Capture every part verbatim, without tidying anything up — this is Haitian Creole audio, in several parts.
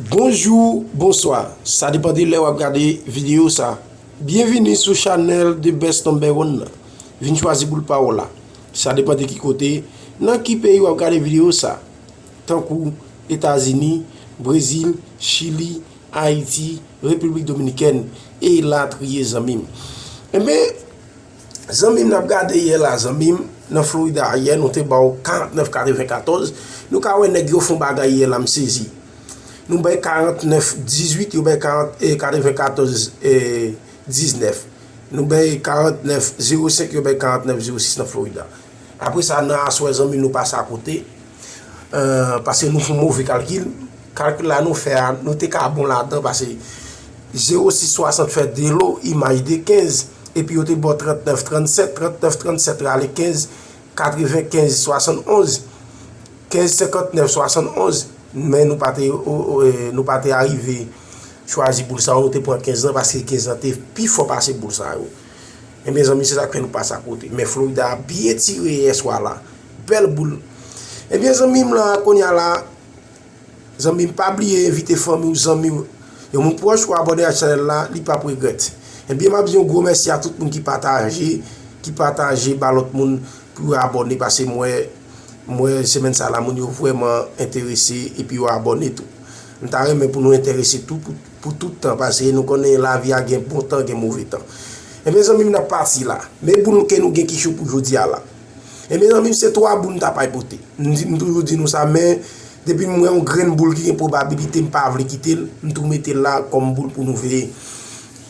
Bonjou, bonswa. Sa depann de lè w ap gade videyo sa. Byenvini sou chanèl The Best Number One nan. Vin chwazi boul pa w la. Sa depann de ki kote, nan ki peyi w ap gade videyo sa. Tankou Etazini, Brezil, Chili, Ayiti, Repiblik Dominikèn, elatriye zanmi m. Enben, zanmi m n ap gade yè la, zanmi m, nan Florida yè, nou te ba w karantnèf katrevenkatòz. Nou ka wè nèg yo fon bagay yè la, m sezi. Nou bay karantnèf dizuit, yo bay karant, eh, katrevenkatòz, eh, diznèf. Nou bay karantnèf zewo senk, yo bay karantnèf zewo sis nan Florida. Apre sa, nan aswè, zanmi, nou pase akote. Eh, paske nou fè yon move kalkil. Kalkil la nou fè a, nou te ka bon ladan, paske zewo sis swasant fè de lo, imaj de kenz, epi yo te ba w trantnèf trannsèt, trantnèf trannsèt rale kenz, katrevenkenz swasannonz, kenz senkantnèf swasannonz, men nou pa te, o, o, eh, nou pa te arive chwazi boul sa yo, nou te pran kenz lan, paske kenz lan te pi fò pase boul sa yo. Ebyen, zanmi, se sa k fè nou pase akote. Men Florida byen tire yè swa la. Bèl boul. Ebyen, zanmi m lan, kounye a la, zanmi m, pa bliye envite fanmi w, zanmi w, yon moun pwòch ou abòne ak chanèl la, li p ap regrèt. Ebyen, m ap di yon gwo mèsi a tout moun ki pataje, ki pataje ba lòt moun pou yo abòne, paske m wè, m wè semèn sa la, moun yo vrèman enterese epi yo abòne tou. M ta renmen pou nou enterese tou pou, pou tout tan, paske nou konnen lavi a gen bon tan, gen move tan. Ebyen, zanmi m, n ap pati la. Men boul ke nou gen ki cho pou jodi a la. Ebyen, zanmi m, se twa boul m ta pral pote. M di, m toujou di nou sa, men depi m wè yon grenn boul ki gen pwobabilite, m pa vle kite l, m tou mete l la kòm boul pou nou veye.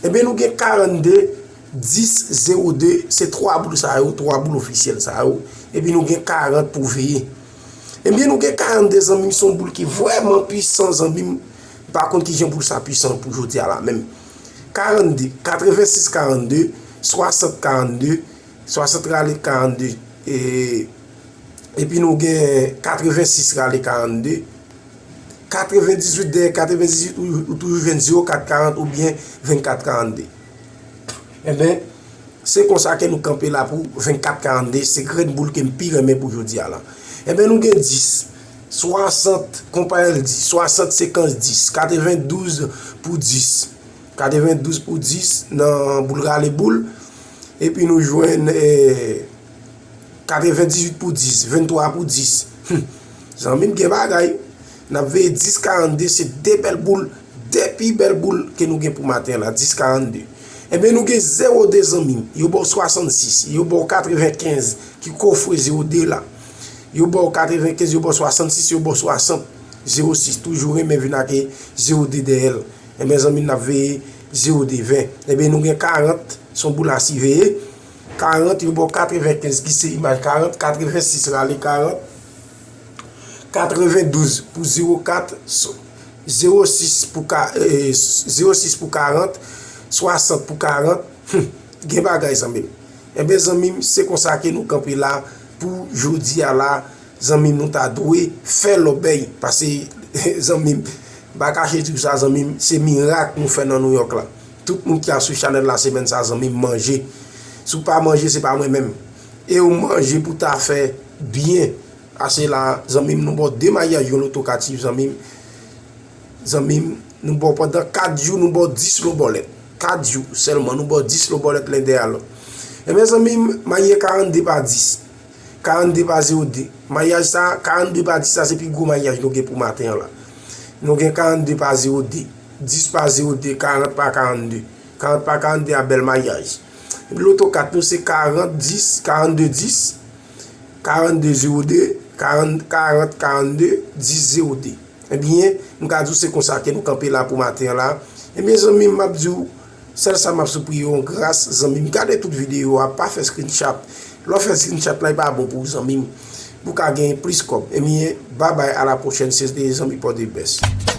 Ebyen, nou gen karannde, dis, zewo de, se twa boul sa yo, twa boul ofisyèl sa yo. Epi nou gen karant pou veye. Ebyen, nou gen karannde, zanmi m, se yon boul ki vrèman pwisan, zanmi m. M pa konn kijan boul sa pwisan pou jodi a la menm. Karannde, katrevensis karannde, swasant karannde, swasant rale karannde, e, epi nou gen katrevensis rale karannde, katrevendizuit dèyè katrevendizuit, ou, ou toujou jwenn zewo kat karant oubyen vennkat karannde. Enben, se konsa ke nou kanpe la pou vennkat karannde, se grenn boul ke m pi renmen pou jodi a la. Enben, nou gen dis, swasant, konpayèl dis, swasant sekans dis, katrevendouz pou dis, katrevendouz pou dis nan boul rale boul, epi nou jwenn, eh, katrevendizuit pou dis, venntwa pou dis. Hum. Zanmi m, gen bagay. N ap veye dis karannde, se de bèl boul, de pi bèl boul ke nou gen pou maten an la, dis karannde. Enben, nou gen zewo de, zanmi m. Yo ba w swasannsis, yo ba w katrevenkenz, ki kofre zewo de la. Yo ba w katrevenkenz, yo ba w swasannsis, yo ba w swasant, zewo sis. Toujou renmen vin ak zewo de dèyè l. Enben, zanmi m, n ap veye zewo de, ven. Enben, nou gen karant, se yon boul a siveye. Karant, yo ba w katrevenkenz ki se imaj karant, katrevensis rale karant, katrevendouz pou zewo kat, zewo sis pou ka, eh, zewo sis pou karant, swasant pou karant. Hum, gen bagay, zanmi m. Enben, zanmi m, se konsa ke nou kanpe la pou jodi a la. Zanmi m, nou ta dwe fè lòbèy, paske, zanmi m, m pa kache di w sa, zanmi m, se mirak nou fè nan Nouyòk la. Tout moun ki ap swiv chanèl la semèn sa, zanmi m, manje. Si w pa manje, se pa mwen menm. E w manje pou ta fè byen. Ase la, zanmi m, nou ba w de maryaj, yon loto katif, zanmi m. Zanmi m, nou ba w pandan kat jou, nou ba w dis lo bòlèt. Kat jou sèlman, nou ba w dis lo bòlèt len dèyè lòt. Enben, zanmi m, maryaj karannde pa dis. Karannde pa zewo de. Maryaj sa, karannde pa dis sa, se pi gwo maryaj nou gen pou maten an la. Nou gen karannde pa zewo de, dis pa zewo de, karant pa karannde. Karant pa karannde a bèl maryaj. Loto kat nou se karant dis, karannde dis, karannde zewo de, karant, karant karannde, dis zewo de. Ebyen, m ka di w se konsa ke nou kanpe la pou maten an la. Ebyen, zanmi m, m ap di w, sèl sa m ap sipriye w an gras, zanmi m, gade tout videyo a, pa fè screenshot. Lè w fè screenshot la, li pa bon pou ou, zanmi m. Pou w ka gen plis kòb. Ebyen, babay, a la pwochèn, se te zanmi pa w The Best.